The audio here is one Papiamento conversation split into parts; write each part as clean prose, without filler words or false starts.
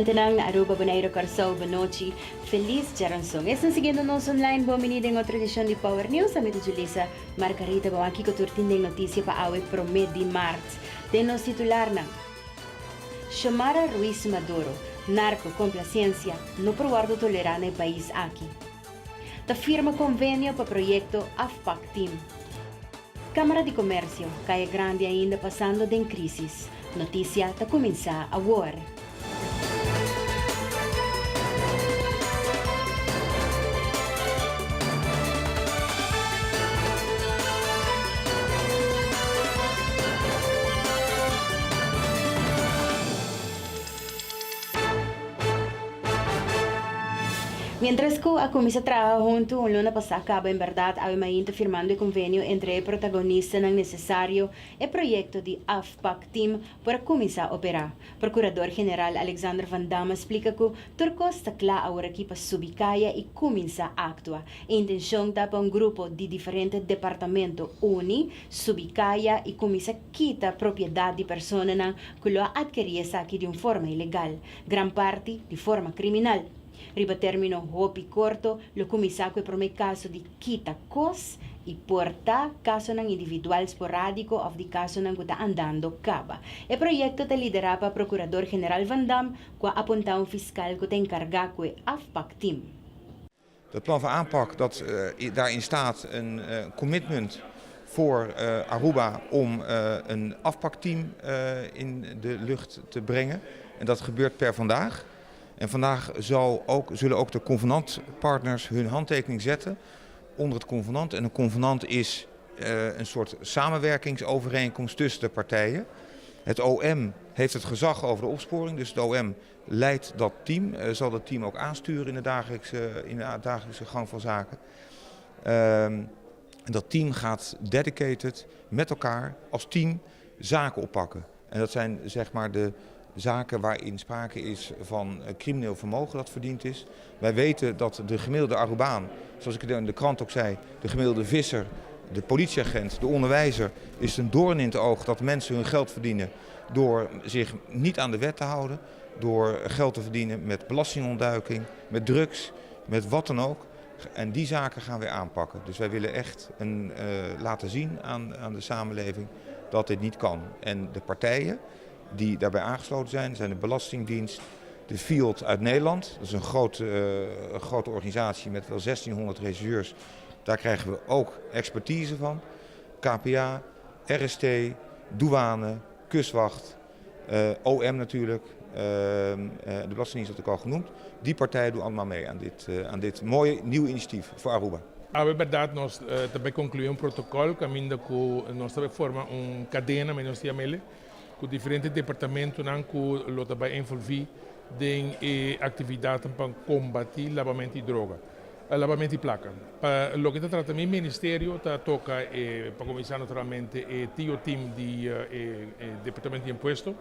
Televidentenan na Aruba, Bonaire, Kòrsou, bonochi, felis djaranson. Esnan siguiendo nos online, bon bini den otro edishon di Power News. Ami ta Julissa Margarita. Bon aki ku tur tin den notisia pa awe promé di mart. Den nos titularnan, Xiomara Ruiz Maduro, Narco komplasiensia no por wòrdu tolerá na e pais aki. Ta firma konvenio pa proyekto Afpak Team. Kámara di Komersio, Kaya Grandi ainda pasando den krísis. Notisia ta kuminsá awor. Mientras cu a cuminsa traha hunto un luna pasa caba en berdad awe mainta firmando e convenio entre e protagonistanan necesario e proyecto di Afpak Team por a cuminsa opera. Procurador General Alexander van Dam a splica cu tur cos ta cla aworaki pa subi caya y cuminsa actua. E intencion ta pa un grupo di diferente departamento uni subi caya y cuminsa kita propiedad di personanan cu lo a adkerí esaki di un forma ilegal, gran parti di forma criminal. Riba termino hopi corto lo cuminsa cu e prome caso di kita cos y por ta casonan individual sporadico of di casonan cu ta andando caba. E proyecto ta lidera pa Procurador General Van Dam cu a apunta un fiscal cu ta encarga cu e afpak team. Dat plan van aanpak dat daarin staat een commitment voor Aruba om een afpakteam in de lucht te brengen. En dat gebeurt per vandaag. En vandaag zal ook, zullen ook de convenantpartners hun handtekening zetten onder het convenant. En een convenant is een soort samenwerkingsovereenkomst tussen de partijen. Het OM heeft het gezag over de opsporing, dus het OM leidt dat team, zal dat team ook aansturen in de dagelijkse, in de dagelijkse gang van zaken. En dat team gaat dedicated met elkaar als team zaken oppakken. En dat zijn zeg maar de zaken waarin sprake is van crimineel vermogen dat verdiend is. Wij weten dat de gemiddelde Arubaan, zoals ik in de krant ook zei, de gemiddelde visser, de politieagent, de onderwijzer, is een doorn in het oog dat mensen hun geld verdienen door zich niet aan de wet te houden, door geld te verdienen met belastingontduiking, met drugs, met wat dan ook. En die zaken gaan we aanpakken. Dus wij willen echt een, laten zien aan, aan de samenleving dat dit niet kan. En de partijen die daarbij aangesloten zijn, zijn de Belastingdienst, de Field uit Nederland. Dat is een grote, een grote organisatie met wel 1600 regisseurs. Daar krijgen we ook expertise van. KPA, RST, douane, kustwacht, OM natuurlijk, de Belastingdienst had ik al genoemd. Die partijen doen allemaal mee aan dit, aan dit mooie nieuwe initiatief voor Aruba. Awe berdad nos ta bay conclui un protocol caminda cu nos ta bay forma un cadena, mi nos ta yam'ele, cu diferente departamentonan cu lo ta bay envolvi den e actividadnan pa combati labamento di droga, labamento di placa. Pa loke ta trata mi ministerio ta toca e, pa cuminsa naturalmente e tio team di e departamento di impuesto,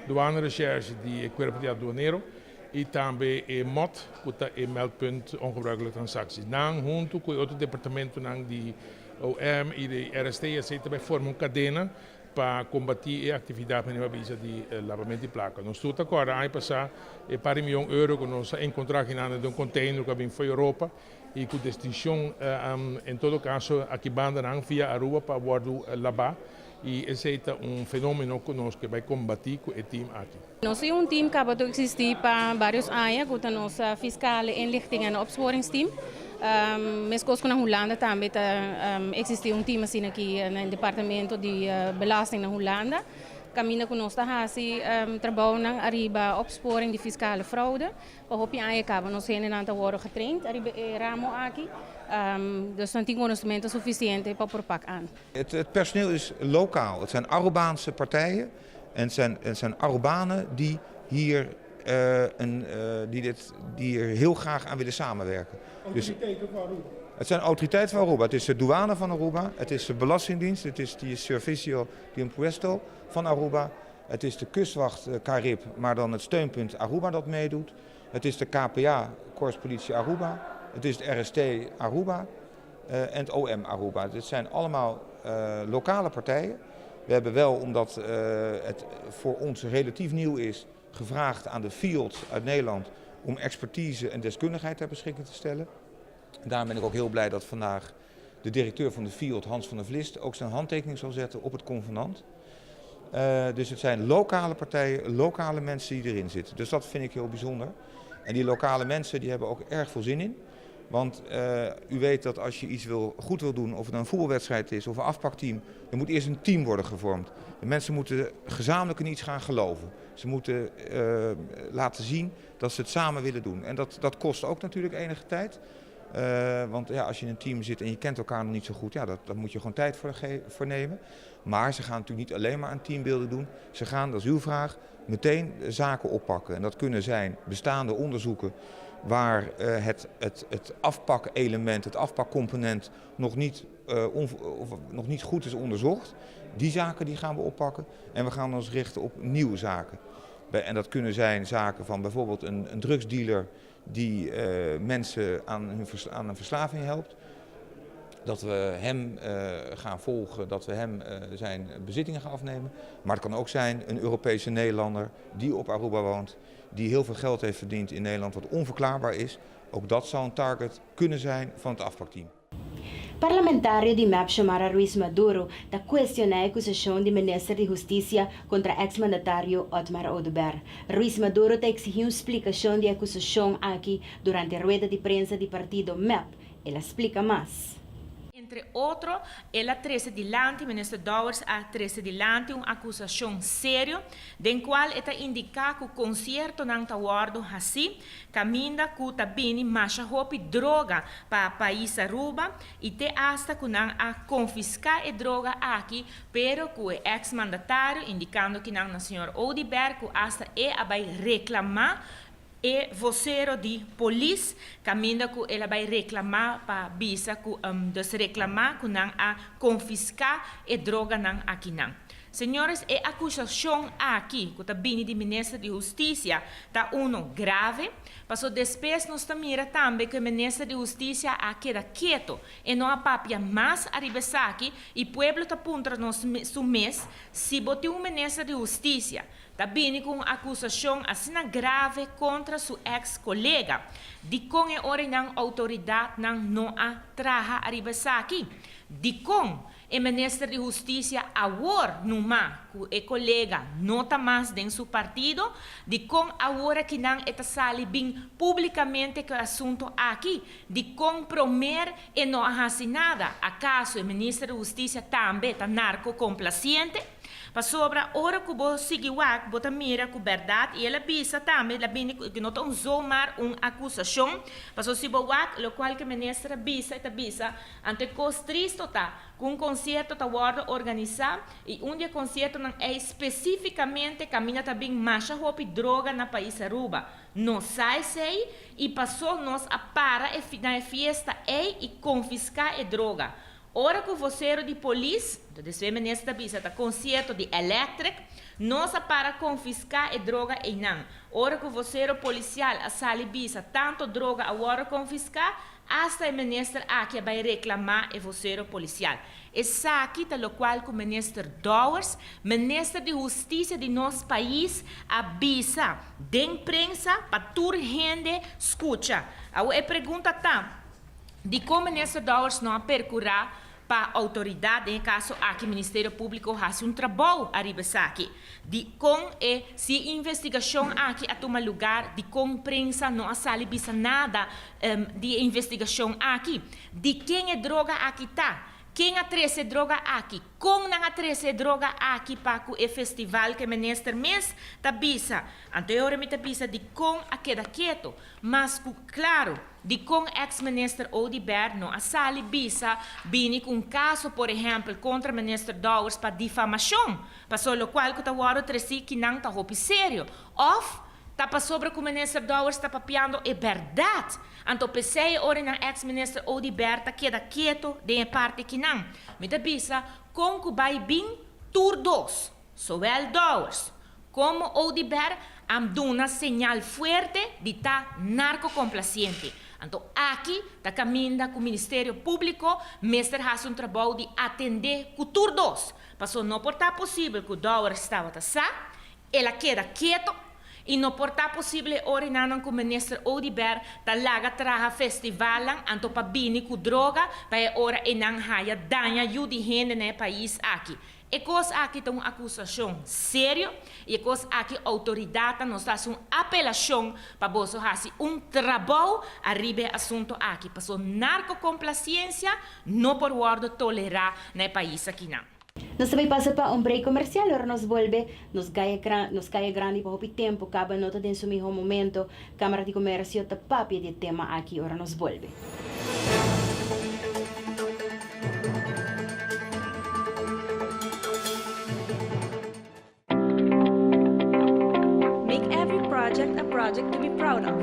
douane recherche di e cuerpo di aduanero, i tambe e mot ku ta e Meldpunt Ongebruikelijke Transacties. Nan huntu ku e otro departamentonan di OM i di RST i esei ta bai forma un kadena pa kombatí e aktividat manera bo a bisa di labamento di plaka. Nos tur ta kòrda aña pasá e par di mion euro ku nos a enkontrá akinan den un container ku a bin for Europa i ku destinshon en todo kaso aki banda nan via Aruba pa wòrdu labá i esei ta un fenomeno ku nos ke bai kombatí ku e team aki. Nos tin un team kaba ta existi pa varios aña ku ta nos Fiscale Inlichting en Opsporingsteam. Meskos ku na Hulanda tambe ta existi un team asina aki na e departamento di belasting na Hulanda. Kaminda ku nos ta hasi trabounan ariba opsporing di fiskale fraude. Pa hopi aña kaba nos hendenan ta wòrdu getraind ariba e ramo aki. Dus nan tin konosementu sufisiente pa por pak an. Het personeel is lokaal. Het zijn Arubaanse partijen en het zijn, het zijn Arubanen die hier, een, die dit, die hier heel graag aan willen samenwerken. Dus Autoriteiten van Aruba? Het zijn autoriteiten van Aruba. Het is de douane van Aruba, het is de Belastingdienst, het is de Servicio de Impuesto van Aruba, het is de kustwacht Carib, maar dan het steunpunt Aruba dat meedoet. Het is de KPA, Korps Politie Aruba, het is het RST Aruba en het OM Aruba. Dit zijn allemaal lokale partijen. We hebben wel, omdat het voor ons relatief nieuw is, gevraagd aan de FIOD uit Nederland om expertise en deskundigheid ter beschikking te stellen. En daarom ben ik ook heel blij dat vandaag de directeur van de FIOD, Hans van der Vlist, ook zijn handtekening zal zetten op het convenant. Dus het zijn lokale partijen, lokale mensen die erin zitten. Dus dat vind ik heel bijzonder. En die lokale mensen die hebben ook erg veel zin in. Want u weet dat als je iets goed wil doen, of het nou een voetbalwedstrijd is of een afpakteam, er moet eerst een team worden gevormd. De mensen moeten gezamenlijk in iets gaan geloven. Ze moeten laten zien dat ze het samen willen doen. En dat kost ook natuurlijk enige tijd. Want ja, als je in een team zit en je kent elkaar nog niet zo goed, ja, daar moet je gewoon tijd voor nemen. Maar ze gaan natuurlijk niet alleen maar aan teambuilding doen. Ze gaan, dat is uw vraag, meteen zaken oppakken. En dat kunnen zijn bestaande onderzoeken waar het afpakelement, het afpakcomponent of nog niet goed is onderzocht. Die zaken die gaan we oppakken en we gaan ons richten op nieuwe zaken. En dat kunnen zijn zaken van bijvoorbeeld een drugsdealer die mensen aan een verslaving helpt. Dat we hem gaan volgen, dat we hem zijn bezittingen gaan afnemen. Maar het kan ook zijn een Europese Nederlander die op Aruba woont, die heel veel geld heeft verdiend in Nederland, wat onverklaarbaar is. Ook dat zou een target kunnen zijn van het afpakteam. Parlamentario di MEP Xiomara Ruiz Maduro ta cuestiona e acusacion di minister di Husticia contra ex-mandatario Otmar Oduber. Ruiz Maduro ta exigi un splicacion di e acusacion aki durante e rueda di prensa di partido MEP. El a splica mas. Entre otro, el a trece dilanti, minister Dowers a trece dilanti un acusacion serio, den cual e ta indica cu conciertonan ta wordo haci, caminda cu ta bini masha hopi droga pa pais Aruba y te hasta cu nan a confisca e droga aki, pero cu e ex-mandatario, indicando cu nan na señor Oduber, cu hasta e a bay reclama e vocero di polis, caminda cu el a bay reclama pa bisa cu dus reclama cu nan a confisca e droganan akinan. Señores, e acusacion aki, cu ta bini di minister di Husticia, ta uno grave. Paso despues nos ta mira tambe cu e minister di Husticia a keda keto e no a papia mas ariba esaki y pueblo ta puntra nos su mes si bo tin un minister di Husticia ta bini cu un acusacion asina grave contra su ex-colega, dicon e ora nan autoridadnan no a traha ariba esaki? Dicon e minister di Husticia awor numa cu e colega no ta mas den su partido, dicon awor aki nan e ta sali bin publicamente cu e asunto aki? Dicon promer e no a haci nada? Acaso e minister di Husticia tambe ta narcocomplaciente? Pasobra ora cu bo sigui wak, bo ta mira cu berdad y el a bisa tambe, el a bini cu no ta un zomaar un acusacion, pasobra si bo wak locual cu e minister a bisa, e ta bisa, anto e cos tristo ta cu un concierto ta wordo organisa y un di e conciertonan ey specificamente caminda ta bin masha hopi droga na pais Aruba. Nos sa esey y paso nos a para e na e fiesta ey y confisca e droga. Ora cu vocero di polis, entonces e minister ta bisa ta concierto di Electric, nos a para confisca e droga eynan. Ora cu vocero policial a sali bisa tanto droga a wordo confisca, hasta e minister aki a bay reclama e vocero policial. Esaki ta locual cu minister Dowers, minister di Husticia di nos pais, a bisa den prensa pa tur hende scucha. Awo e pregunta ta, Dikon Minister Dowers no a percura pa autoridad, den e caso aki Ministerio Publico, haci un trabou ariba esaki? Dikon e si e investigacion aki a tuma lugar, dikon prensa no a sali bisa nada di e investigacion aki? Di ken e droga aki ta? Ken a trece e droga aki? Kon nan a trece e droga aki pa cu e festival cu e minister mes ta bisa? Anto e ora mi ta bisa dikon a keda keto. Mas cu claro, dikon ex minister Oduber no a sali bisa bini cu un caso por ehempel contra minister Dowers pa difamacion, paso locual cu ta wordo treci kinan ta hopi serio. Of ta pasobra cu minister Dowers ta papiando e berdad. Anto p'esey e ora nan ex minister Oduber ta keda keto den e parti kinan. Mi ta bisa con cu bay bin tur dos, zowel Dowers como Oduber a duna señal fuerte di ta narcocomplaciente. Anto aki ta caminda cu Ministerio Publico mester haci un trabou di atende cu tur dos. Paso no por ta posibel cu Dowers tabata sa, el a keda keto. Y no por ta posible ora nan cu minister Oduber ta laga traha festivalnan anto pa bini cu droga pa e ora e nan haya daña yiu di hende na e pais aki. E cos aki ta un acusacion serio y e cos aki autoridadnan nos ta haci un apelacion pa boso haci un trabou ariba e asunto aki paso narcocomplaciencia no por wordo tolera na e pais akinan. Nos ta bay pasa pa un break comercial, ora nos bolbe, nos caya, nos caya grandi pa hopi tempo, caba no ta den su miho momento. Camara di Comercio ta papia di e tema aki ora nos bolbe. Make every project a project to be proud of.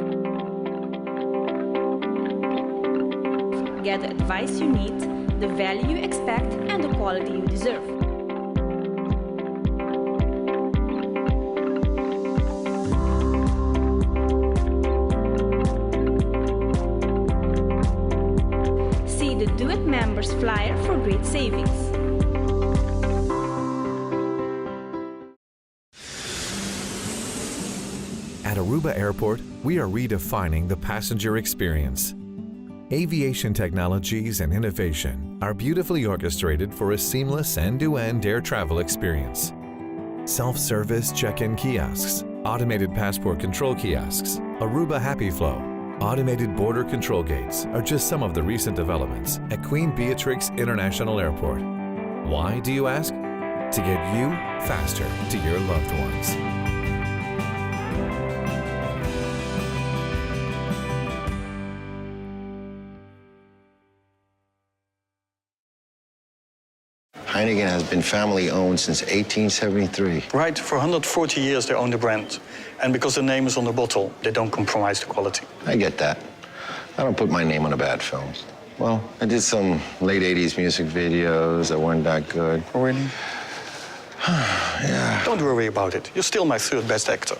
Get the advice you need, the value you expect, and the quality you deserve. See the Do It Members flyer for great savings. At Aruba Airport, we are redefining the passenger experience. Aviation technologies and innovation are beautifully orchestrated for a seamless end-to-end air travel experience. Self-service check-in kiosks, automated passport control kiosks, Aruba Happy Flow, automated border control gates are just some of the recent developments at Queen Beatrix International Airport. Why, do you ask? To get you faster to your loved ones. Heineken has been family owned since 1873. Right, for 140 years they own the brand. And because the name is on the bottle, they don't compromise the quality. I get that. I don't put my name on a bad film. Well, I did some late 80s music videos that weren't that good. Oh, really? Yeah. Don't worry about it. You're still my third best actor.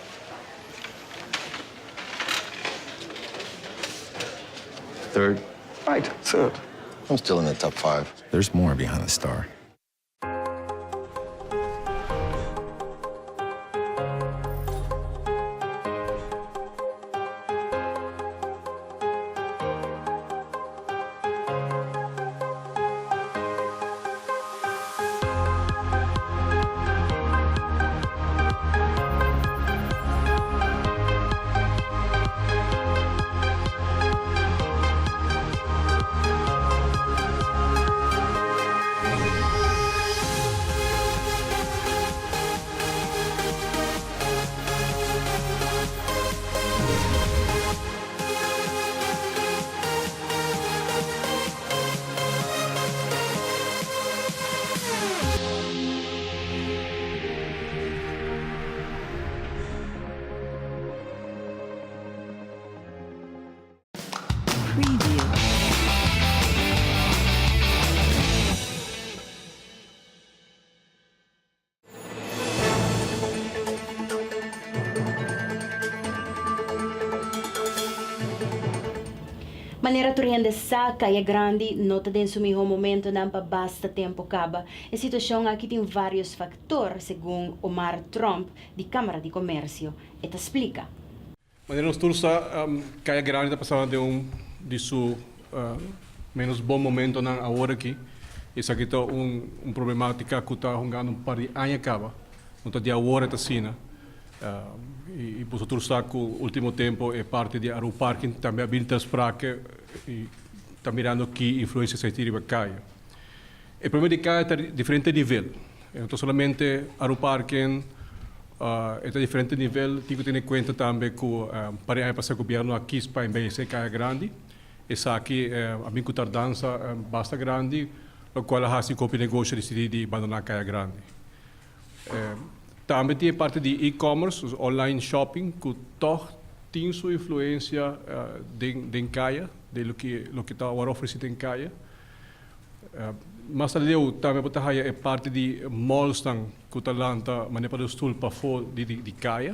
Third? Right, third. I'm still in the top five. There's more behind the star. Preview. Manera tur hende sa, Caya Grandi no ta den su miho momentonan pa basta tempo caba. E situacion aki tin varios factor, segun Omar Tromp di Camara di Comercio. E ta splica. Manera nos tur sa, Caya Grandi ta pasando den un di su menos bon momentonan awor aki. Esaki ta un un problematica cu ta hungando un par di aña caba. No ta di awor e ta asina. Y boso tur sa cu ultimo tempo e parti di Aru Parking tambe a bini ter sprake y ta mirando ki influencia esaki tin riba caya. E problema di caya ta diferente nivel. E no ta solamente Aru Parking, e ta diferente nivel. Tin cu tene cuenta tambe cu un par di aña pasa gobierno a kis pa embellece caya grandi. Esaki a bin cu tardansa basta grandi, locual a haci cu hopi negocio a dicidi di bandona caya grandi. Tambe tin e parti di e-commerce, dus online shopping, cu toch tin su influencia den den caya, den loke loke ta awor ofreci den caya. Mas aleu tambe bo ta haya e parti di mallsnan cu ta lanta manera pa dos stoel pafo di di caya.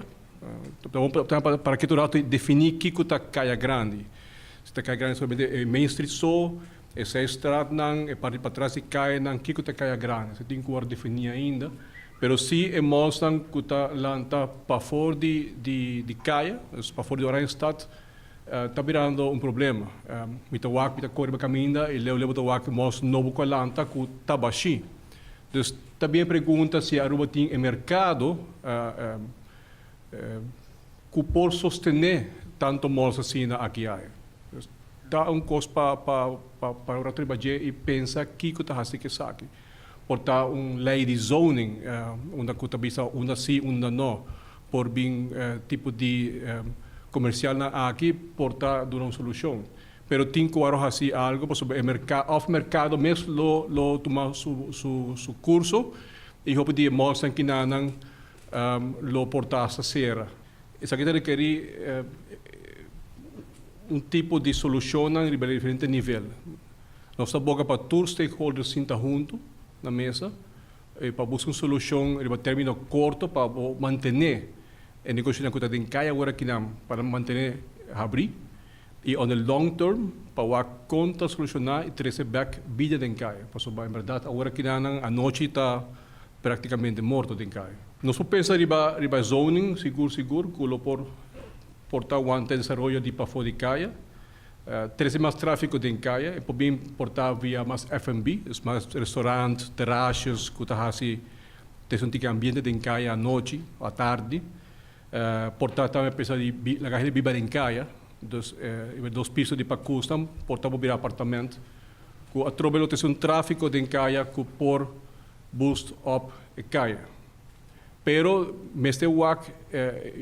Ta bon pa para kitu rato defini kico ta caya grandi. Si ta caya grandi solamente e main street so, e seis straatnan, e parti patras di cayanan, kico ta caya grandi. Esei tin cu worde defini ainda. Pero si e mallsnan ku ta lanta pafor di di di kaya, dus pafor di Oranjestad, ta birando un problema. Mi ta wak, mi ta kore pa kaminda i leu leu bo ta wak malls nobo ku a lanta ku ta bashí. Dus ta bien pregunta si Aruba tin e merkado ku por sostené tanto malls asina aki aya. Dus ta un kos pa pa pa un ratu riba dje i pensa kiko ta hasi ku esaki. Por ta un lei di zoning unda ku ta bisa unda si unda no por bin tipo di komersialnan aki por ta duna un solushon. Pero tin ku wòrdu hasi algu pasobra e merka òf merkado mes lo lo tuma su su su kurso i hopi di e mòlsnan kinanan lo por ta hasta sera. Esaki ta rekerí un tipo di solushonnan riba diferente nivel. Nos ta boga pa tur stakeholders sinta huntu na mesa pa buska un solushon riba término korto pa bo mantené e negoshonan ku ta den kaya awor akinan pa nan mantené habrí i on the long term pa wak kon ta solushoná i trese bèk bida den kaya pasobra en bèrdat awor akinanan anochi ta práktikamente morto den kaya. Nos por pensa riba riba zoning sigur sigur ku lo por por ta wanta e desaroyo di pafó di kaya. Trese mas tráfiko den kaya, e por bin portá via mas F&B, dus mas restaurant, terasjes ku ta hasi trese un tiki ambiente den kaya anochi o atardi. Portá tambe pensa di laga hende biba den kaya, dus e dos piso di pakusnan por ta por bira apartament ku atrobe lo trese un tráfiko den kaya ku por boost op e kaya. Pero mester wak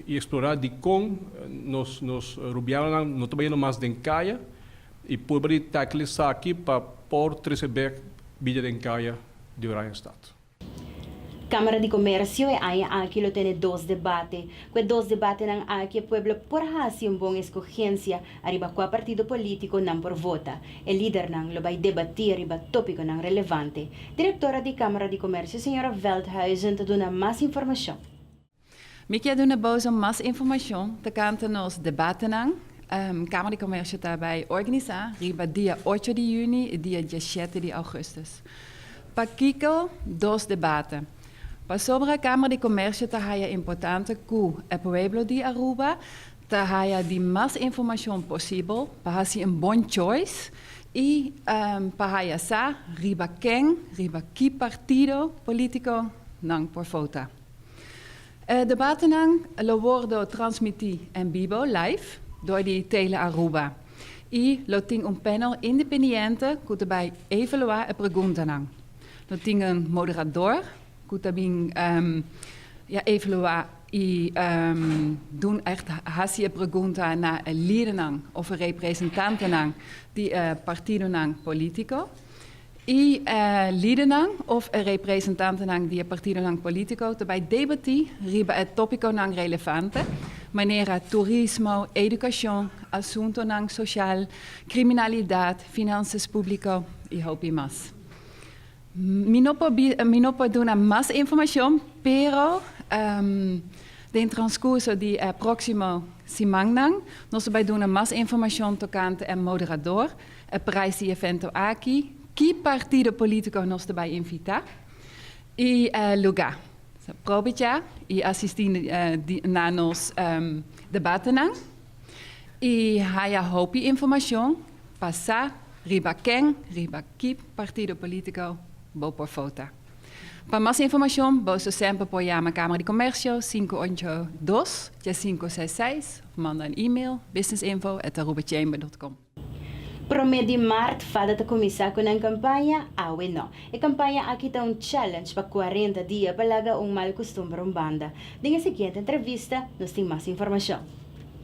i eksplorá dikon nos nos rubianonan no ta bayendo mas den kaya i purba di tackle esaki pa por trese bek bida den kaya di Oranjestad. Kámara di Komersio e aña aki lo tene dos debate. Ku e dos debatenan aki e pueblo por hasi un bon eskogensia ariba kua partido polítiko nan por vota. E lidernan lo bai debatí riba tópikonan relevante. Direktora di Kámara di Komersio señora Veldhuizen ta duna mas informashon. Mi kier duna boso mas informashon tokante nos debatenan. Kámara di Komersio ta bai organisá riba dia ocho di yüni i dia diashete di ougùstus. Pakiko dos debate? Pasobra Kámara di Komersio ta haya importante ku e pueblo di Aruba ta haya di mas informashon posibel pa hasi un bon choice i pa haya sa riba ken, riba ki partido polítiko nan por vota. E debatenan lo wordo transmití en bibo, live, dor di Tele Aruba i lo tin un panel independiente ku ta bai evaluá e preguntanan. Lo tin un moderador ku ta bin ya evaluá i dun ègt hasi e pregunta na e lidernan òf e representantenan di e partidonan polítiko. I e lidernan òf e representantenan di e partidonan polítiko ta bai debatí riba e tópikonan relevante, manera turismo, edukashon, asuntonan soshal, kriminalidat, finansas públiko i hopi mas. Mi no por mi no por duna mas informashon, pero den transkurso di e próksimo simannan nos ta bai duna mas informashon tokante e moderador, e prijs di evento aki, ki partido polítiko nos ta bai invitá i e lugá. So probechá i asistí na nos debatenan i haya hopi informashon pa sa riba ken, riba ki partido polítiko bo por vota. Pa mas informashon boso semper por yama Kámara di Komersio 582 1566 òf manda un email businessinfo@arubachamber.com. Promé di mart fada ta kuminsá ku nan kampaña Awe No. E kampaña aki ta un challenge pa 40 dia pa laga un mal kustumber un banda. Den e siguiente entrevista nos tin mas informashon.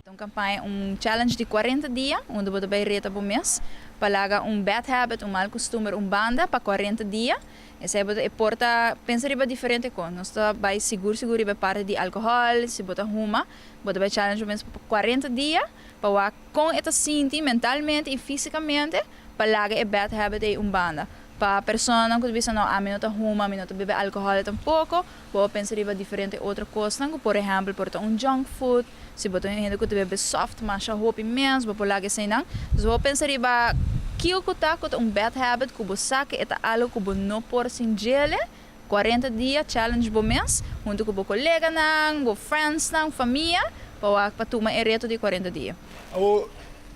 Ta un kampaña, un challenge di 40 dia unda bo ta bai reta bo mes pa laga un bad habit, un mal kustumber un banda pa 40 dia. Esei bo ta e por ta pensa riba diferente kos. Nos ta bai sigur sigur riba e parti di alkohòl, si bo ta huma, bo ta bai challenge bo mes pa 40 dia pa wak kon e ta sinti mentalmente i físikamente pa laga e bad habit ei un banda. Pa personanan ku ta bisa no ami no ta huma, mi no ta bebe alkohòl tampoko, bo a pensa riba diferente otro kosnan ku por ehèmpel por ta un junk food, si bo ta un hende ku ta bebe soft masha hopi mes bo por laga eseinan. Dus bo a pensa riba kiko ku ta ku ta un bad habit ku bo sa ku e ta algu ku bo no por sin djele. 40 dia challenge bo mes, hunto cu bo coleganan, bo friendsnan, famia, pa wak pa tuma e reto di 40 dia. Awor,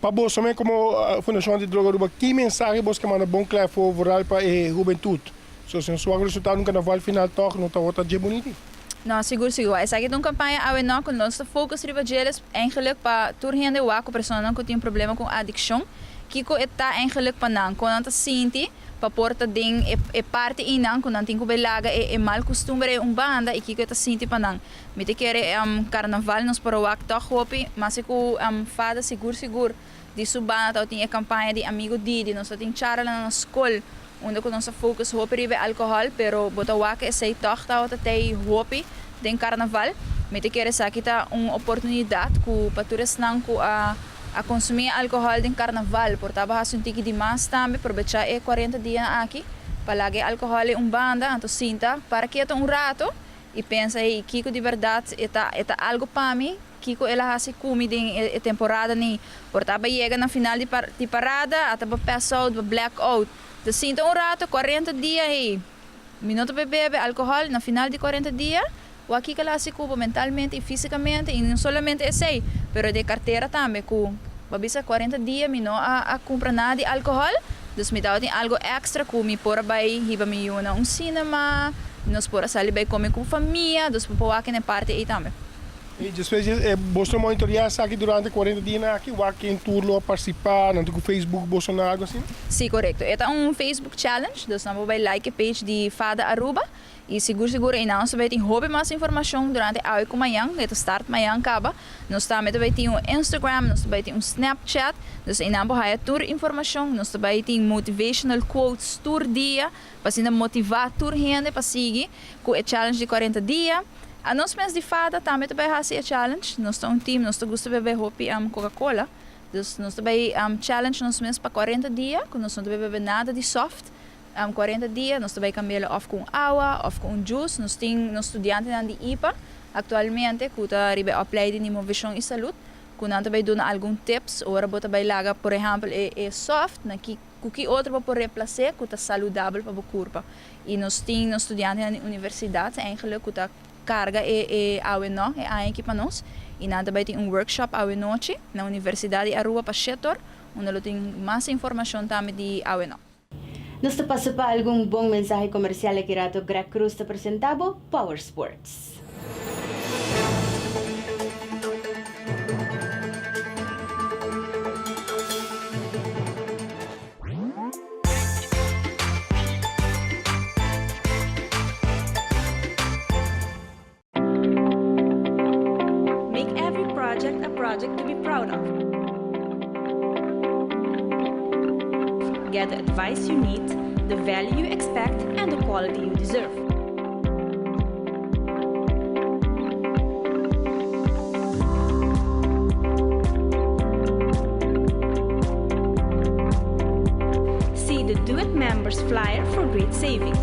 pa boso mes como Fundacion Anti Droga Aruba, ki mensahe bos ke manda bon cla for vooral pa e hubentud? So si nos wak resultado un carnaval final toch no tabata dje buniti? No, sigur sigur. Esaki ta un campaña awe no cu nos ta focus riba djeles eigenlijk pa tur hende wak cu personanan cu tin problema cu adiccion, kico e ta eigenlijk pa nan, con nan ta sinti pa por ta den e e parti einan cu nan tin cu bay laga e e mal custumber ei un banda y kico e ta sinti pa nan. Mi ta kere carnaval nos por a wak toch hopi, masi cu fada sigur sigur di su banda tabatin e campaña di Amigo Didi, nos tabatin charlanan na scol unda cu nos a focus hopi riba e alcohol, pero bo ta wak esey toch tabata tey hopi den carnaval. Mi ta kere esaki ta un oportunidad cu pa tur esnan cu a a consumi e alcohol den carnaval por taba haci un tiki di mas tambe, probecha e cuarenta dianan aki pa laga e alcohol ey un banda, anto sinta para keto un rato y pensa hey kico di berdad e ta e ta algo pa mi, kico el a haci cu mi den e temporada ni por ta aba yega na final di di parada ata bo pass out bo black out ta sinta un rato cuarenta dia hey mi no ta bay bebe alcohol na final di cuarenta dia wak kico el a haci cu bo mentalmente y fisicamente y no solamente esey pero de cartera tambe cu bo a bisa cuarenta dia mi no a a cumpra nada di alcohol dus mi tabatin algo extra cu mi por a bay hiba mi yu na un cinema nos por a sali bay come cu famia dus bo por wak na e parti ey tambe. I despues di e boso a monitoreá esaki durante cuarenta dianan aki, wak ken tur lo a participá, nan tin ku Facebook boso na algo asina? Sí, korekto. E ta un Facebook challenge, dus nan por bai like e page di Fada Aruba i sigur sigur einan nos ta bai tin hopi mas informashon durante awe ku mañan, e ta start mañan kaba. Nos tambe ta bai tin un Instagram, nos ta bai tin un Snapchat, dus einan por haya tur informashon. Nos ta bai tin motivational quotes tur dia pa asina motivá tur hende pa sigui ku e challenge di cuarenta dia. A nos mes di Fada tambe ta bai hasi e challenge. Nos ta un team, nos ta gusta bebe hopi Coca Cola. Dus nos ta bai challenge nos mes pa cuarenta dia cu nos no ta bai bebe nada di soft. Cuarenta dia nos ta bai cambi'el of cu un awa of cu un juice. Nos tin nos studiantenan di ipa actualmente cu ta riba e opleiding di Movecion y Salud cu nan ta bai duna algun tips ora bo ta bai laga por ehempel e soft na ki cu ki otro bo por replace cu ta saludabel pa bo curpa. Y nos tin nos studiantenan di universidad eigenlijk cu ta carga e e awe no, e aña aki pa nos. Y nan ta bay tin un workshop awe nochi na Universidad di Aruba pa Shetor, unda lo tin mas informacion tambe di awe no. Nos ta pasa pa algun bon mensahe comercial aki rato Greg Cruz ta presenta bo Power Sports. Make every project a project to be proud of. Get the advice you need, the value you expect, and the quality you deserve. See the Do It Members flyer for great savings.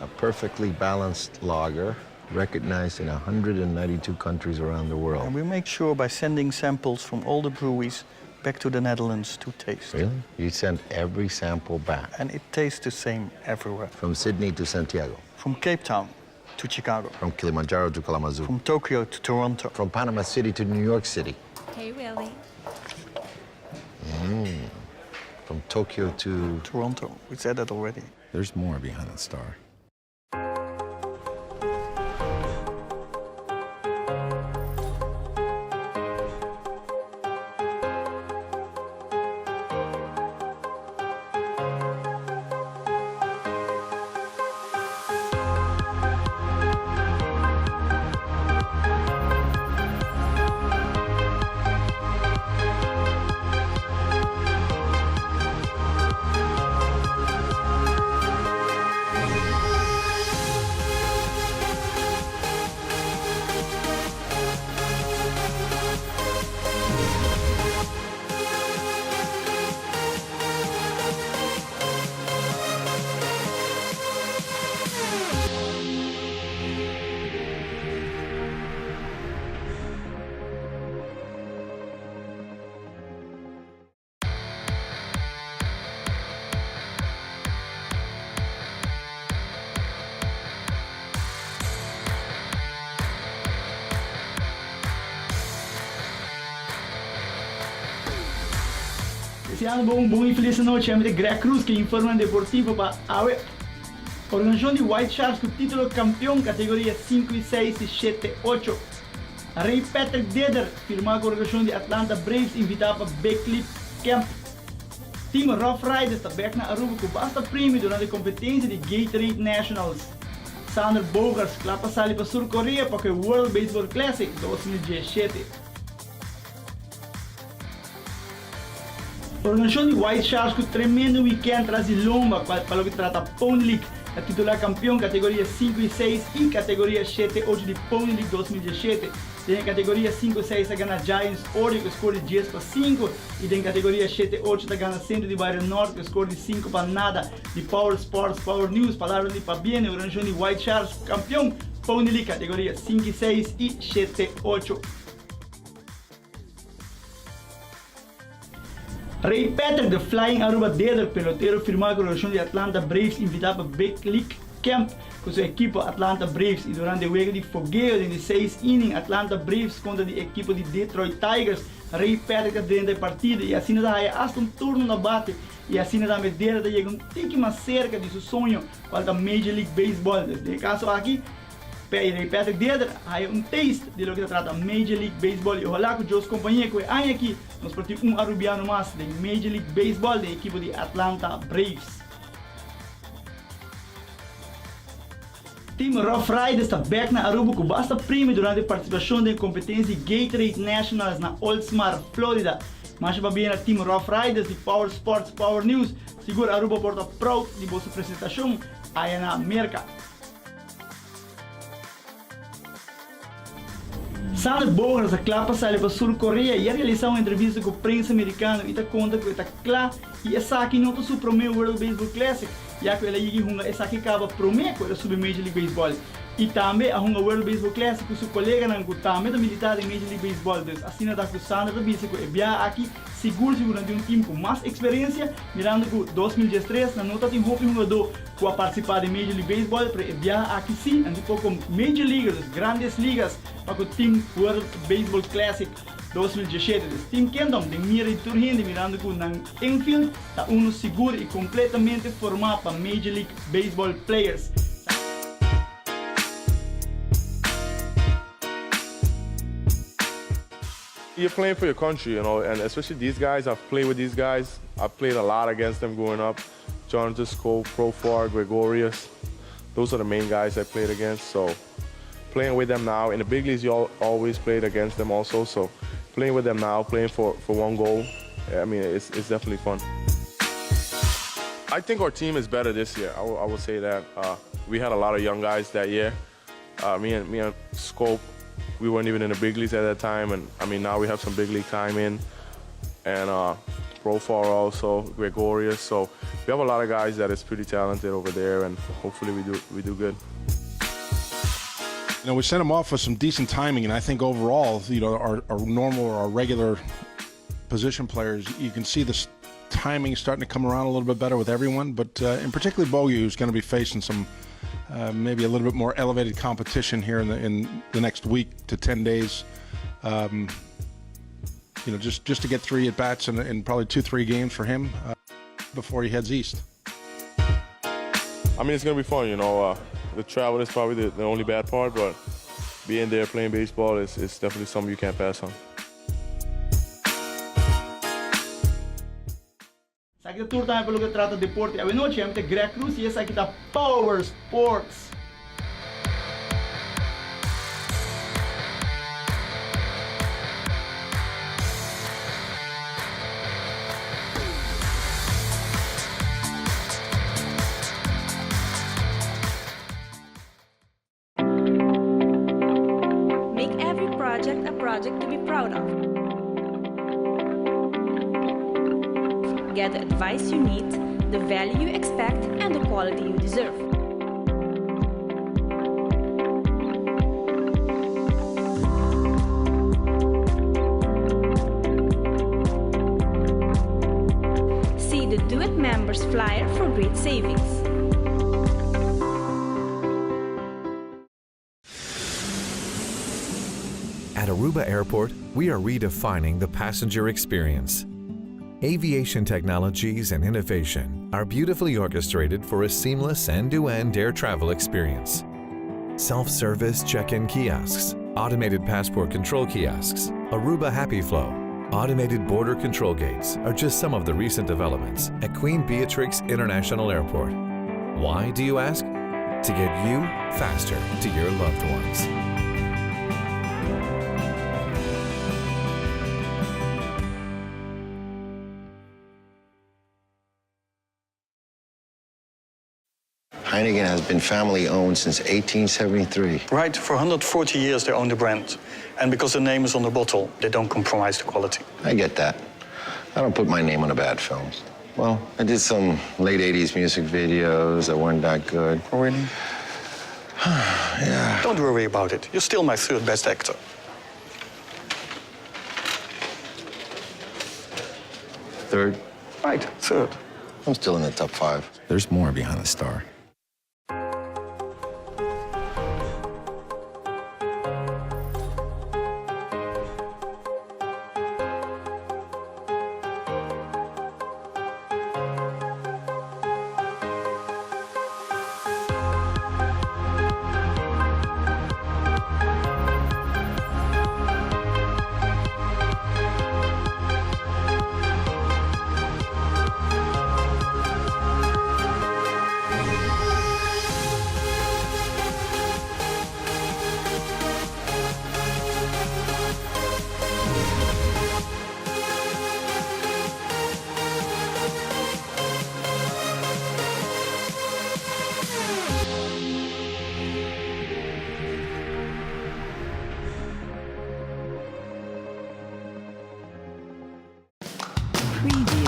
A perfectly balanced lager recognized in 192 countries around the world. And we make sure by sending samples from all the breweries back to the Netherlands to taste. Really? You send every sample back? And it tastes the same everywhere. From Sydney to Santiago? From Cape Town to Chicago. From Kilimanjaro to Kalamazoo. From Tokyo to Toronto. From Panama City to New York City. Hey, Willie. From Tokyo to... Toronto. We said that already. There's more behind that star. Deseando bo un bon y feliz anochi, ami ta Greg Cruz ke informenan deportivo pa awe. Organisacion di White Sharks cu titulo campeon categoria sinku y seis y shete ocho. Ray Patrick Deder firma cu organisacion di Atlanta Braves invita pa Big League Camp. Team Rough Riders ta bek na Aruba cu basta premio durante competencia di Gatorade Nationals. Sander Bogaerts cla pa sali pa Sur Korea pa cu e World Baseball Classic 2017. Organisacion di White Sharks cu tremendo weekend tras di lomba pa pa loke ta trata Pony League ta titula campeon categoria sinku y seis y categoria shete ocho di Pony League 2017. Den e categoria sinku y seis a gana Giants Orio cu score di dies pa sinku y den categoria shete ocho ta gana Centro di Bario Nort cu score di sinku pa nada. Di Power Sports Power News palabra di pabien e organisacion di White Sharks campeon Pony League categoria sinku y seis y shete ocho. Ray Patrick The Flying Aruba Deder, pelotero firmá ku relashon di Atlanta Braves invitá pa Big League Camp ku su ekipo Atlanta Braves i durante wega di fogeo den di seis inning Atlanta Braves kontra di ekipo di Detroit Tigers Ray Patrick ta drenta e partido i asina ta haya asta un turno na bate i asina tambe Deder ta yega un tiki mas serka di su soño kual ta Major League Baseball. Den e kaso aki P'e Rey Patrick Deder haya un taste di loke ta trata Major League Baseball y ojalá cu Joe's compañia cu e aña aki nos por tin un Arubiano mas den Major League Baseball den ekipo di Atlanta Braves. Team Rough Riders ta bek na Aruba cu basta premio durante participacion den competencia di Gatorade Nationals na Oldsmar, Florida. Masha pabia na Team Rough Riders di Power Sports Power News. Sigur Aruba por ta proud di boso presentacion aya na Merca. Sander Bogaerts a kla pa sali pa Sur Korea i a realisá un entrevista ku prensa merikano i ta konta ku e ta kla i esaki no ta su promé World Baseball Classic ya ku el a yega i hunga esaki kaba promé ku el a subi Major League Baseball i tambe a hunga World Baseball Classic ku su koleganan ku tambe ta militá den Major League Baseball. Dus asina ta ku Sander ta bisa ku e biaha aki Sigur sigur nan tin un team ku mas eksperensia, mirando ku 2013 nan no ta tin hopi hungadó ku a partisipá den Major League Baseball, pero e biaha aki sí nan tin poko Major Leaguers, dus Grandes Ligas, pa ku Team World Baseball Classic 2017. Dus Team Kingdom den mira di tur hende mirando ku nan infield ta unu sigur i kompletamente formá pa Major League Baseball players. You're playing for your country, you know, and especially these guys. I've played with these guys. I've played a lot against them growing up. Jonathan Schoop, Profar, Gregorius. Those are the main guys I played against. So playing with them now in the big leagues, you all, always played against them also. So playing with them now, playing for, for one goal, I mean, it's, it's definitely fun. I think our team is better this year. I will, I will say that. Uh, we had a lot of young guys that year. Uh, me and me and Schoop, we weren't even in the big leagues at that time, and I mean now we have some big league time in, and uh, Profar also, Gregorius. So we have a lot of guys that is pretty talented over there, and hopefully we do we do good. You know, we sent him off with some decent timing, and I think overall, you know, our, our normal or our regular position players, you can see the timing starting to come around a little bit better with everyone, but uh, in particularly Bogey, who's going to be facing some uh, maybe a little bit more elevated competition here in the in the next week to 10 days. Um, you know, just, just to get three at bats and, and probably two, three games for him uh, before he heads east. I mean, it's going to be fun, you know. Uh, the travel is probably the, the only bad part, but being there playing baseball is, is definitely something you can't pass on. Esaki ta tur tambe pa loke ta trata deporte awenochi. Ami ta Greg Cruz y esaki ta Power Sports. Make every project a project to be proud of. Get the advice you need, the value you expect, and the quality you deserve. See the Do It Members flyer for great savings. At Aruba Airport, we are redefining the passenger experience. Aviation technologies and innovation are beautifully orchestrated for a seamless end to end air travel experience. Self service check in kiosks, automated passport control kiosks, Aruba Happy Flow, automated border control gates are just some of the recent developments at Queen Beatrix International Airport. Why, do you ask? To get you faster to your loved ones. Heineken has been family owned since 1873. Right, for 140 years they own the brand. And because the name is on the bottle, they don't compromise the quality. I get that. I don't put my name on a bad film. Well, I did some late 80s music videos that weren't that good. Oh, really? yeah. Don't worry about it. You're still my third best actor. Third? Right, third. I'm still in the top five. There's more behind the star. Preview.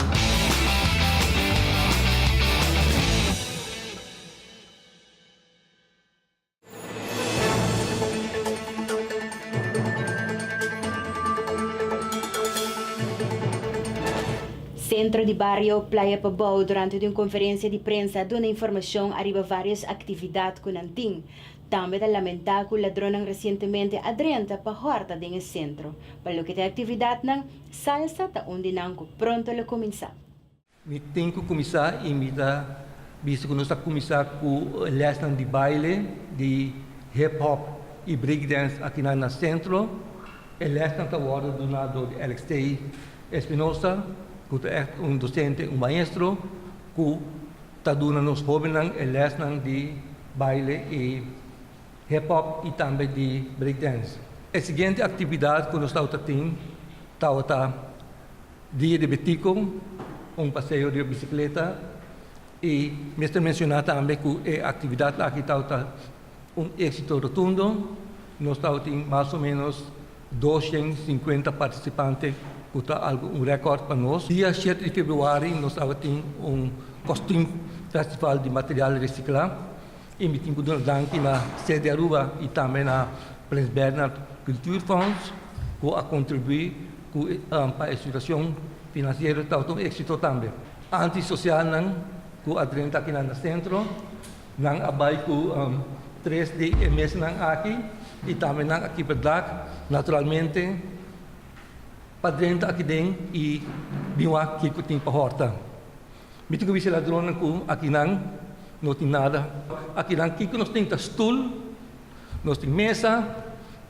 Centro di Bario Playa Pabou durante di un conferencia di prensa a duna informacion ariba varios actividad cu nan tin. Tambe ta lamenta cu ladronnan recientemente a drenta pa horta den e centro. Pa loke ta e actividadnan, salsa ta un di nan cu pronto lo cuminsa. Mi tin ku kuminsá i mi ta bisa ku nos ta kuminsá ku lèsnan di baile di hip hop i break dance akinan na sentro. E lèsnan ta wòrdu duná dor di Alex T. Espinosa ku ta ègt un dosente, un maestro ku ta duna nos hóbennan e lèsnan di baile i hip hop i tambe di break dance. E siguiente aktividat ku nos tabata tin tabata Dia di Betico, un paseo riba bicicleta y mester menciona tambe cu e actividad aki tabata un exito rotundo. Nos tabatin mas o menos 250 participante cu ta algo un record pa nos. Dia shete di februari nos tabatin un kostuum festival di material recicla y mi tin cu duna danki na Sede Aruba y tambe na Prins Bernhard Cultuurfonds cu a contribui cu pa e situacion financiero tabata un exito tambe. Antisocialnan cu a drenta akinan na centro, nan a bay cu tres di e mesnan aki y tambe nan a kipa dak naturalmente pa drenta akiden y bin wak kico tin pa horta. Mi tin cu bisa e ladronnan cu akinan no tin nada. Akinan kico nos tin ta stoel. Nos tin mesa,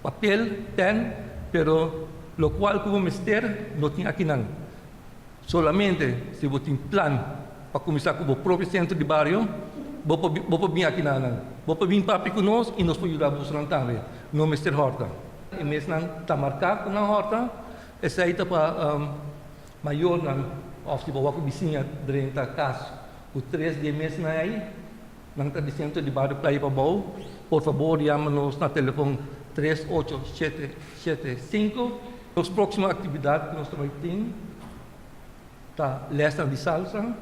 papel, pen, pero locual cu bo mester no tin akinan. Solamente si bo tin plan pa cuminsa cu bo propio centro di bario, bo por bo por bin akinanan. Bo por bin papia cu nos y nos por yuda bosonan tambe. No mester horta. E mesnan ta marca cu nan horta, esey ta pa mayornan of si bo wak cu bisiña drenta cas cu tres di e mesnan ey. Nan ta di Centro di Bario Playa Pabou. Por fabor yama nos na telefon tres ocho shete shete sinku. Nos próksimo aktividat ku nos ta bai tin ta lèsnan di salsa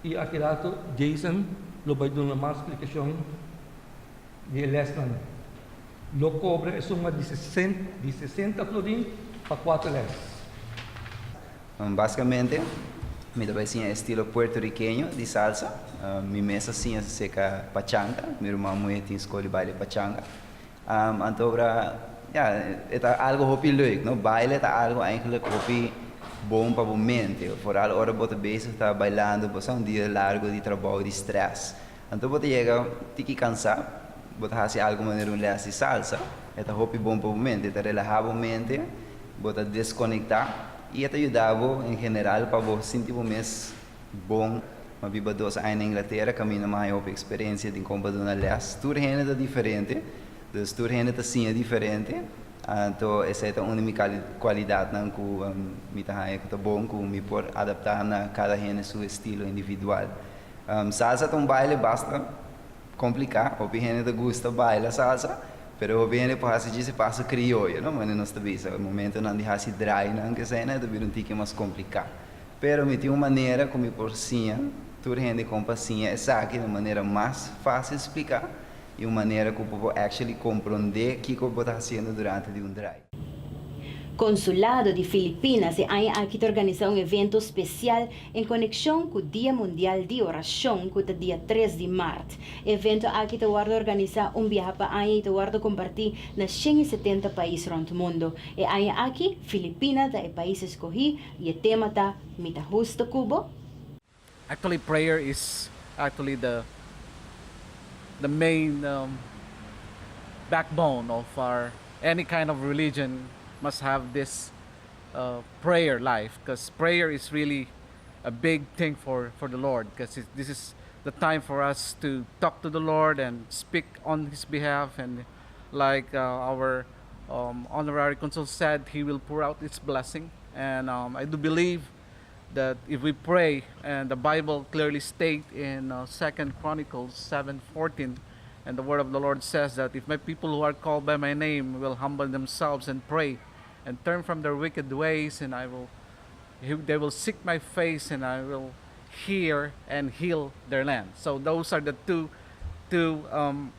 i aki rato Jason lo bai duna mas splikashon di e lèsnan. Lo kobra e suma di di sesenta florin pa kuater lès. Basikamente mi ta bai siña estilo puertorikeño di salsa. Mi mes a siña seka pachanga. Mi ruman muhé tin skol di baile pachanga. Anto ora, ya, e ta algo hopi leuk, no? Baile ta algo eigenlijk hopi. bon pa bo mente, vooral ora bo ta bezig ta bailando, bo sa un dia largo di trabou, di stress. Anto bo ta yega tiki cansá, bo ta haci algo manera un les di salsa, e ta hopi bon pa bo mente, e ta relaha bo mente, bo ta desconectá y e ta yuda bo en general pa bo sinti bo mes bon. M'a biba dos aña na Inglatera, caminda m'a haña hopi experiencia den con pa duna les. Tur hende ta diferente, dus tur hende ta siña diferente, anto esey ta un di mi cualidadnan cu mi ta haña cu ta bon, cu mi por adapta na cada hende su estilo individual. Salsa ta un baile basta complica, hopi hende ta gusta baila salsa, pero hopi hende por haci djis e paso crioyo, no, manera nos ta bisa, e momentonan di haci draainan keseynan e ta bira un tiki mas complica. Pero mi tin un manera cu mi por siña tur hende con pa siña esaki na manera mas facil splica y un manera cu bo por actually compronde kico bo ta haciendo durante di un draai. Konsulado di Filipinas e aña aki ta organisá un evento spesial en konekshon ku Dia Mundial di Orashon ku ta dia tres di mart. E evento aki ta wòrdu organisá un biaha pa aña i ta wòrdu kompartí na 170 pais rònt mundu. E aña aki Filipina ta e pais eskohí i e tema ta Mi ta husto ku bo? Actually prayer is actually the the main um, backbone of our any kind of religion must have this uh, prayer life because prayer is really a big thing for, for the Lord because this is the time for us to talk to the Lord and speak on His behalf. And like uh, our um, honorary consul said, He will pour out His blessing. And um, I do believe that if we pray, and the Bible clearly states in uh, Second Chronicles 7:14, and the word of the Lord says that if my people who are called by my name will humble themselves and pray and turn from their wicked ways, and I will they will seek my face and I will hear and heal their land. So those are the two two um,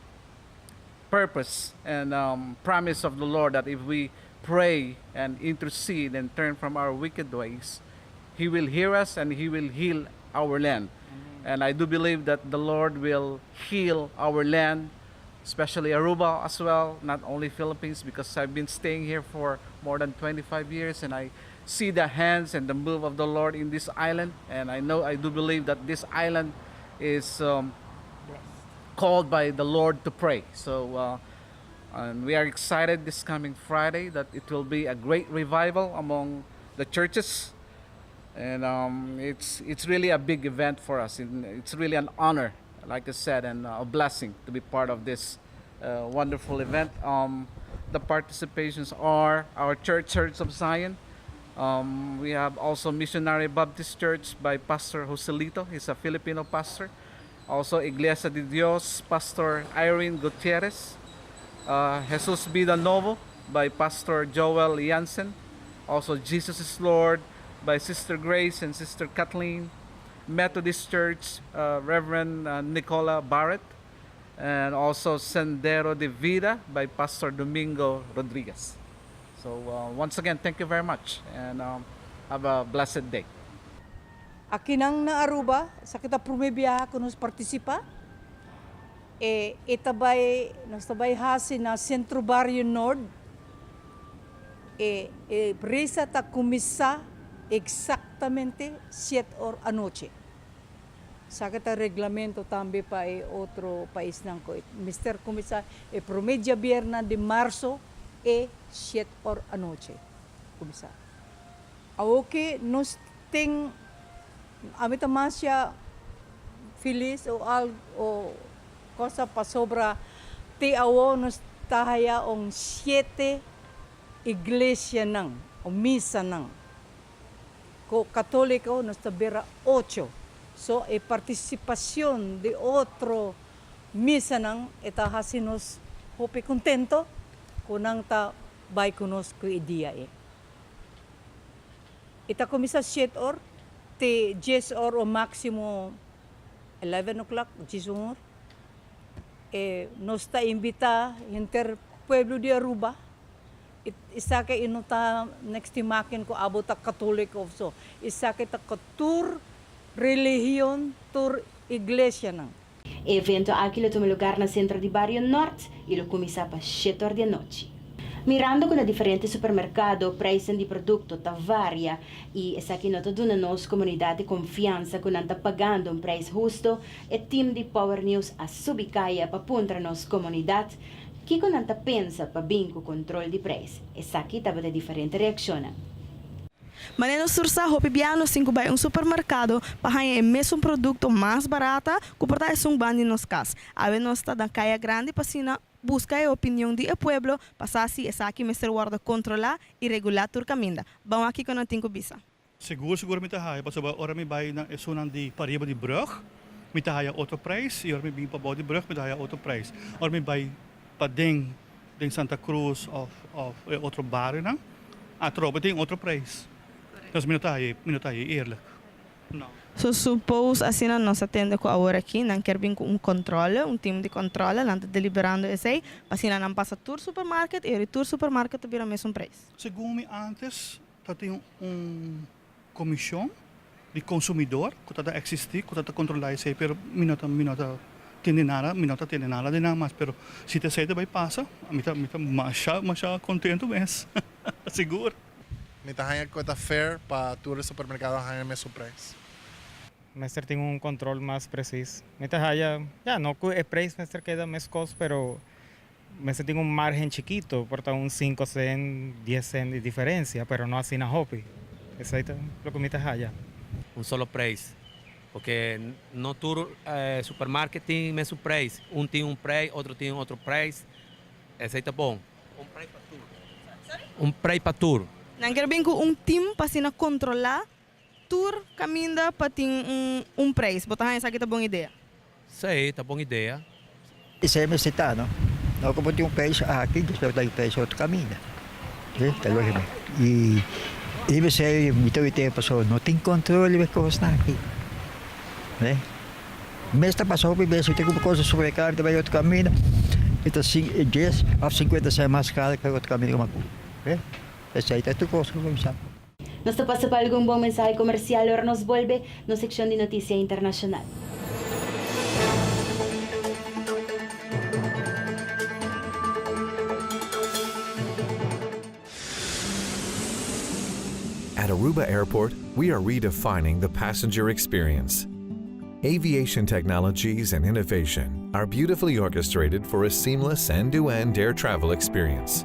purpose and um, promise of the Lord that if we pray and intercede and turn from our wicked ways, He will hear us and He will heal our land. Amen. And I do believe that the Lord will heal our land, especially Aruba as well, not only Philippines, because I've been staying here for more than 25 years and I see the hands and the move of the Lord in this island. And I know, I do believe that this island is um, called by the Lord to pray. So, uh, and we are excited this coming Friday that it will be a great revival among the churches. And um, it's, it's really a big event for us. It's really an honor, like I said, and a blessing to be part of this uh, wonderful event. Um, the participations are our church, Church of Zion. Um, we have also Missionary Baptist Church by Pastor Joselito. He's a Filipino pastor. Also, Iglesia de Dios, Pastor Irene Gutierrez. Uh, Jesus Vida Novo by Pastor Joel Jansen. Also, Jesus is Lord by Sister Grace and Sister Kathleen. Methodist Church, uh, Reverend uh, Nicola Barrett. And also Sendero de Vida by Pastor Domingo Rodriguez. So, uh, once again, thank you very much and um, have a blessed day. Akinan na Aruba, esaki ta prome biaha ku nos partisipá. E e ta bai, nos ta bai hasi na Sentro Bario Nort. E e resa ta kuminsá eksaktamente siet or anochi. Esaki ta reglamento tambe pa e otro paisnan ku mester kuminsá e prome djabièrnè di marso e siet or anochi kuminsá. Awoke nos tin ami ta masha felis o algo o cosa pasobra te awo nos ta haya un siete iglesianan o misanan cu catolico nos ta bira ocho so e participacion di otro misanan e ta haci nos hopi contento cu nan ta bay cu nos cu e dia ey. E ta kuminsá shet or te djes or o máksimo eleven o'clock, djes un or. E nos ta invitá henter pueblo di Aruba. Esaki e no ta niks te maken ku abo ta katoliko of so. Esaki ta ku tur religion, tur iglesianan. E evento aki lo tuma lugar na Centro di Bario Nort y lo cuminsa pa shete or di anochi. Mirando ku na diferente supermerkado preisnan di produkto ta varia i esaki no ta duna nos komunidat e konfiansa ku nan ta pagando un preis husto, e tim di Power News a subi kaya pa puntra nos komunidat kiko nan ta pensa pa bin ku kontrol di preis. Esaki tabata e diferente reakshonnan. Manera nos tur sa, hopi bia nos tin ku bai un supermerkado pa haña e mesun produkto mas barata ku por ta esun ban di nos kas. Awe nos ta na Kaya Grandi pa asina buska e opinion di e pueblo pa sa si esaki mester wòrdu kontrolá i regulá tur kaminda. Ban wak kiko nan tin ku bisa. Sigur sigur mi ta haya pasobra ora mi bai na esunnan di pariba di brug mi ta haya otro prijs y ora mi bin pabou di brug mi ta haya otro prijs. Ora mi bai paden den Santa Cruz of of e otro barionan atrobe tin otro prijs. Entonces mi no ta haya mi no ta haya eerlijk. No. So suppose asina nos a tende cu awor aki nan kier bin cu un controle, un team di controle, nan ta deliberando esey, pa asina nan pasa tur supermarket y ori tur supermarket ta bira mesun prijs. Segun mi antes ta tin un comision di consumidor cu ta ta existi, cu ta ta controla esey, pero mi no ta mi no ta tende nada, mi no ta tende nada di nan mas, pero si ta esey ta bay pasa, mi ta mi ta masha masha contento mes, sigur. Mi ta haña ku e ta fair pa tur e supermerkado haña mesun preis. Mester tin un control mas precies. Mi ta haya, ya, no cu e prijs mester keda mescos, pero mester tin un margen chikito, por ta un cinco cent, dies cent di diferencia, pero no asina hopi. Esey ta loke mi ta haya. Un solo prijs, porque no tur supermarket tin mesun prijs, un tin un prijs, otro tin otro prijs, esey ta bon. Un prei pa tur. Un prei pa tur. Nan kier bin ku un team pa asina kontrolá tur kaminda pa tin un un preis. Bo ta haña esaki ta bon idea? Sí, ta bon idea. Esei mester ta, no? No ku bo tin un preis aki, despues bo ta un preis otro kaminda. Sí, ta lógiko. I riba esei mi ta wete pasobra no tin kontrol riba e kosnan aki. Ve? Mes ta pasa hopi bes, mi ta kumpra kos na supermerkado, mi ta bai otro kaminda, e ta dies òf sinkuenta sèn mas karo ku e otro kaminda ku mi a kumpra. Ve? Esei ta tur kos ku mi sa. Nos ta pasa pa algun bon mensahe komersial ora nos bolbe nos sekshon di notisia internashonal. At Aruba Airport, we are redefining the passenger experience. Aviation technologies and innovation are beautifully orchestrated for a seamless end-to-end air travel experience.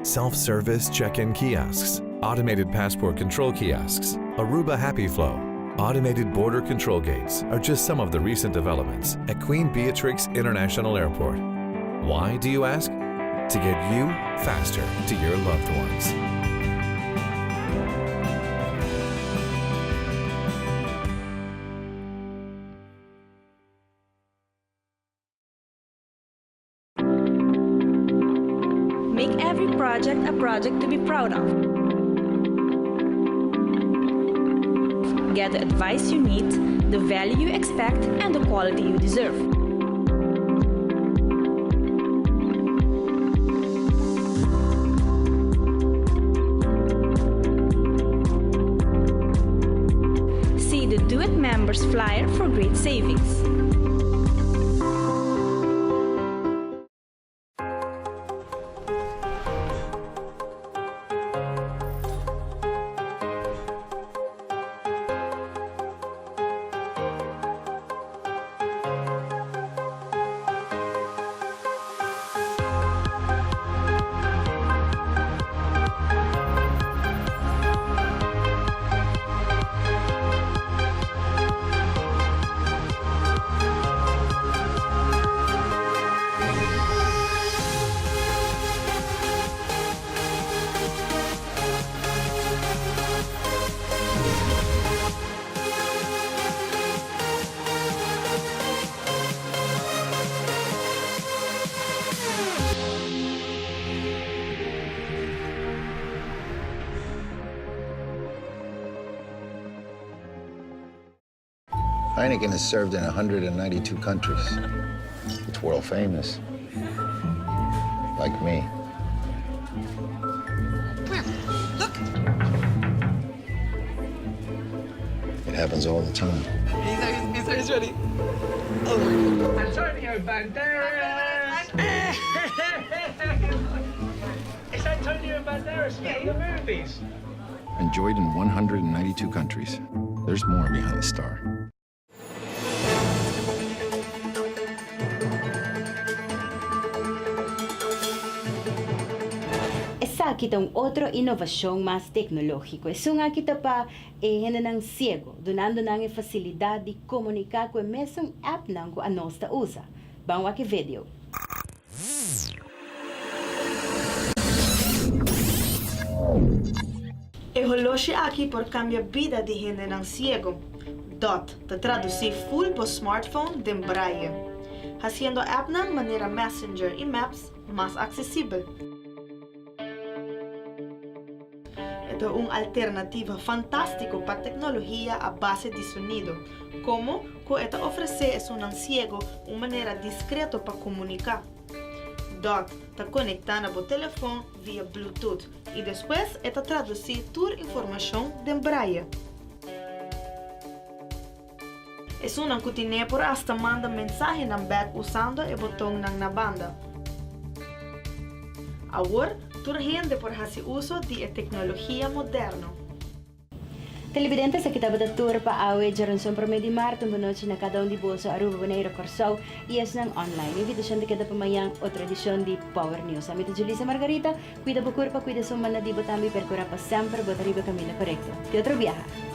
Self-service check-in kiosks, automated passport control kiosks, Aruba Happy Flow, automated border control gates are just some of the recent developments at Queen Beatrix International Airport. Why, do you ask? To get you faster to your loved ones. Make every project a project to be proud of. Get the advice you need, the value you expect, and the quality you deserve. See the Do It Members flyer for great savings. Heineken has served in 192 countries. It's world famous. Like me. Where? Look. It happens all the time. He's, he's, he's ready. Oh my God. Antonio Banderas. Antonio Banderas from the movies. Enjoyed in 192 countries. There's more behind the star. Esaki ta un otro inovacion mas tecnologico. Esun aki ta pa e hendenan ciego, dunando nan e facilidad di comunica cu e mesun appnan cu anos ta usa. Ban wak e video. E holoshi aki por kambia bida di hendenan siego. Dot ta tradusí ful bo smartphone den braille, hasiendo appnan manera Messenger i Maps mas aksesibel. E ta un alternativa fantástiko pa teknologia a base di sonido, komo ku e ta ofresé esunnan siego un manera diskreto pa komuniká. Dot ta konektá na bo telefon via Bluetooth i despues e ta tradusí tur informashon den braille. Esunnan ku tin'é por asta manda mensahenan bèk usando e botonnan na banda. Awor tur hende por hasi uso di e teknologia moderno. Televidente, esaki tabata tur pa awe djaranson promé di mart. Un bonochi na kada un di boso, Aruba, Boneiru, Kòrsou i esnan online. Invitashon ta keda pa mañan otro edishon di Power News. Ami ta Julissa Margarita. Kuida bo kurpa, kuida esun banda di bo tambe i perkurá pa semper bo ta riba e kaminda korekto. Te otro biaha!